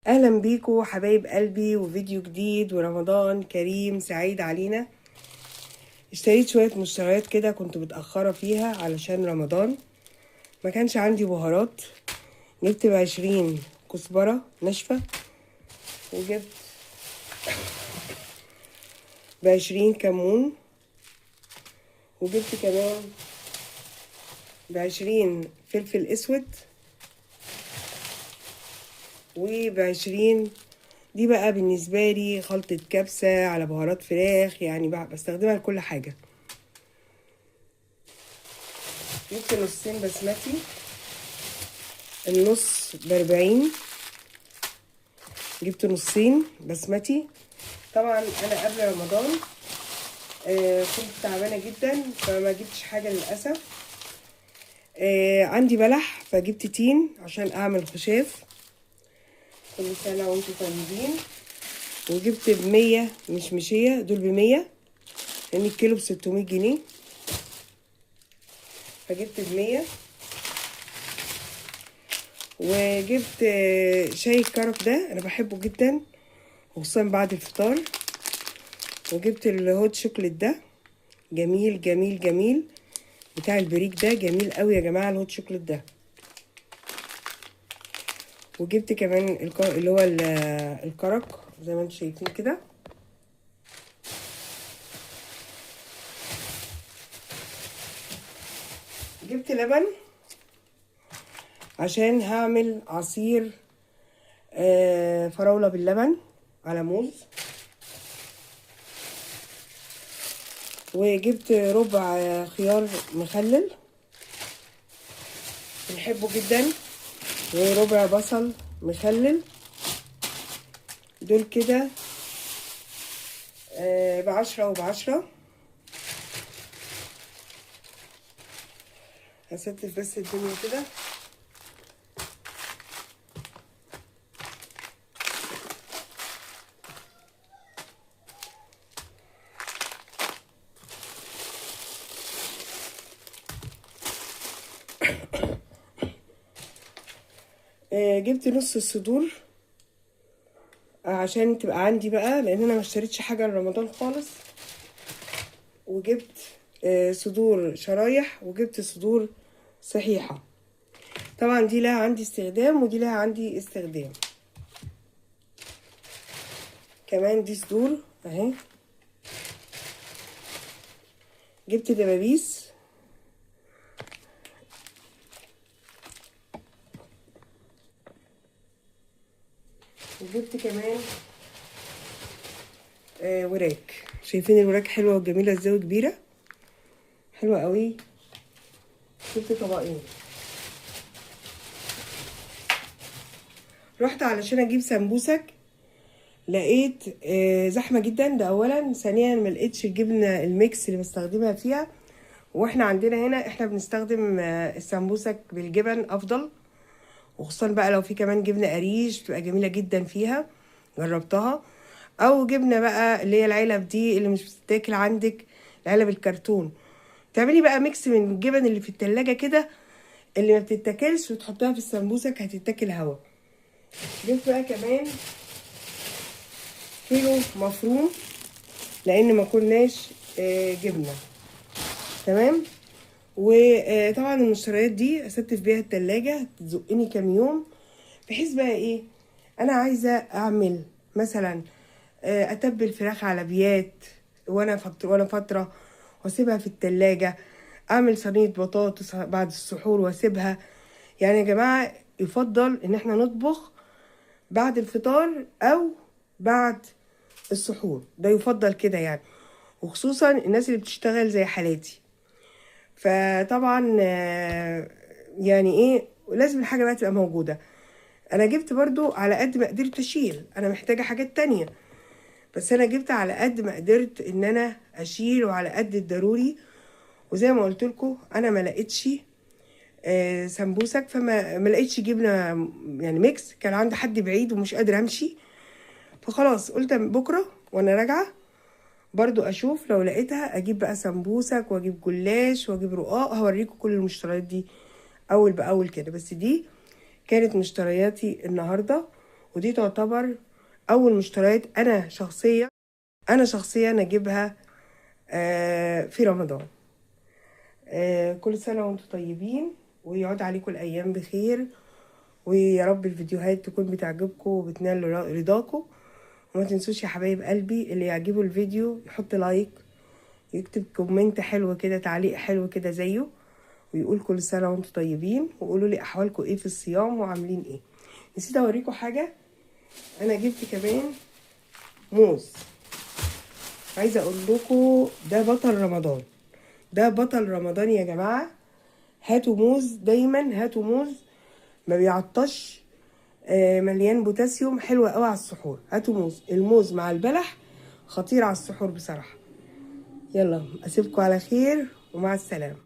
اهلا بيكم حبايب قلبي، وفيديو جديد ورمضان كريم سعيد علينا. اشتريت شوية مشتريات كده كنت متأخرة فيها علشان رمضان، ما كانش عندي بهارات. جبت ب20 كزبرة ناشفة، وجبت ب20 كمون، وجبت كمان ب20 فلفل اسود، وب20 دي بقى بالنسبة لي خلطة كبسة على بهارات فراخ، يعني بقى بستخدمها لكل حاجة. جبت نصين بسمتي، النص ب40، جبت نصين بسمتي. طبعا انا قبل رمضان كنت تعبانة جدا فما جبتش حاجة للأسف. عندي بلح فجبت تين عشان اعمل خشاف. كل سنة وانتم طيبين. وجبت ب100 مشمشية، دول ب100 لأن الكيلو ب600 جنيه، فجبت ب100. وجبت شاي الكرك ده أنا بحبه جدا وخصوصا بعد الفطار. وجبت ال hot chocolate ده، جميل جميل جميل، بتاع البريك ده جميل قوي يا جماعة ال hot chocolate ده. وجبت كمان اللي هو الكرك زي ما انتم شايفين كده. جبت لبن عشان هعمل عصير فراولة باللبن على موز. وجبت ربع خيار مخلل بنحبه جدا، وربع بصل مخلل. دول كده ب10 وب10. هستف بس الدنيا كده. جبت نص الصدور عشان تبقى عندي بقى، لان انا ما اشتريتش حاجة لرمضان خالص. وجبت صدور شرايح، وجبت صدور صحيحه. طبعا دي لها عندي استخدام ودي لها عندي استخدام كمان. دي صدور اهي. جبت دبابيس، وجبت كمان وراك. شايفين الوراك حلوة وجميلة ازاي وكبيره، حلوة قوي. جبت طبقين. رحت علشان اجيب سمبوسك، لقيت زحمة جدا، ده اولا. ثانيا ما لقيتش الجبنة ال mix اللي بستخدمها فيها، واحنا عندنا هنا احنا بنستخدم السمبوسك بالجبن افضل، وخصوصا بقى لو في كمان جبنه قريش بتبقى جميلة جدا فيها، جربتها. او جبنه بقى اللي هي العلب دي اللي مش بتتاكل عندك، العلب الكرتون. تعملي بقى mix من الجبن اللي في التلاجة كده اللي ما بتتاكلش وتحطها في السمبوسك، هتتاكل هوا. جبت بقى كمان كيلو مفروم لان ما كناش جبنه. تمام. وطبعا المشتريات دي استف بيها التلاجة تزقني كام يوم، بحيث بقى ايه، انا عايزه اعمل مثلا اتبل فراخ على بيات وانا فترة واسيبها في التلاجة، اعمل صينية بطاطس بعد السحور واسيبها. يعني يا جماعة يفضل ان احنا نطبخ بعد الفطار او بعد السحور، ده يفضل كده يعني، وخصوصا الناس اللي بتشتغل زي حالاتي. فطبعا يعني ايه، لازم الحاجة بقى تبقى موجودة. انا جبت برضو على قد ما قدرت اشيل، انا محتاجة حاجات تانية، بس انا جبت على قد ما قدرت ان انا اشيل وعلى قد الضروري. وزي ما قلت لكم انا ما لقيتش سمبوسك، فما ما لقيتش جبنه يعني mix، كان عندي حد بعيد ومش قادرة امشي، فخلاص قلت بكره وانا راجعه برضو اشوف لو لقيتها اجيب بقى سمبوسك واجيب جلاش واجيب رقاق. هوريكم كل المشتريات دي اول باول كده، بس دي كانت مشترياتي النهارده. ودي تعتبر اول مشتريات انا شخصيا اجيبها في رمضان. كل سنة وانتم طيبين، ويعود عليكم الايام بخير، ويا رب الفيديوهات تكون بتعجبكم وبتنال رضاكم. وما تنسوش يا حبايب قلبي، اللي يعجبه الفيديو يحط like، يكتب comment حلو كده، تعليق حلو كده زيه، ويقول كل سنة وانتم طيبين، وقولوا لي احوالكم ايه في الصيام وعاملين ايه. نسيت اوريكم حاجة، انا جبت كمان موز. عايزة اقول لكم ده بطل رمضان، ده بطل رمضان يا جماعة. هاتوا موز دايما، هاتوا موز، ما بيعطش، مليان بوتاسيوم، حلو قوي على السحور. هاتوا موز، الموز مع البلح خطير على السحور بصراحة. يلا اسيبكم على خير ومع السلامة.